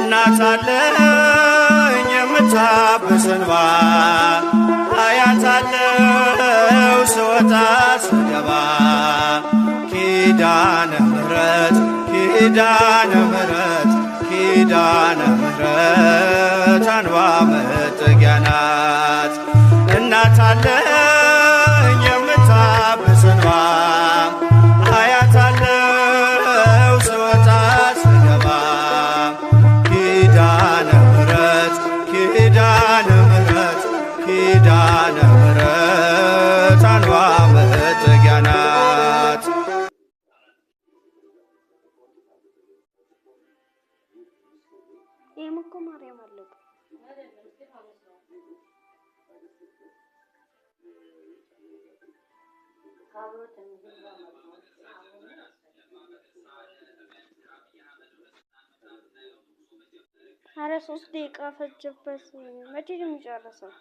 እናት አለኝ የምታብስ እንባ፣ አያታለው ስወጣ ስገባ። ኪዳነ ምሕረት፣ ኪዳነ ምሕረት፣ ኪዳነ ምሕረት አንባ መጠጊያ ናት። እናት አለኝ የምታብስ እንባ፣ አያታለው ስወጣ ስገባ። ኪዳነ ምሕረት፣ ኪዳነ ምሕረት፣ ኪዳነ ምሕረት አንባ መጠጊያ ናት። ይህም እኮ ማርያም አለበት። ኧረ 3 ደቂቃ ፈጀበት። መቼ ነው የሚጨርሰው?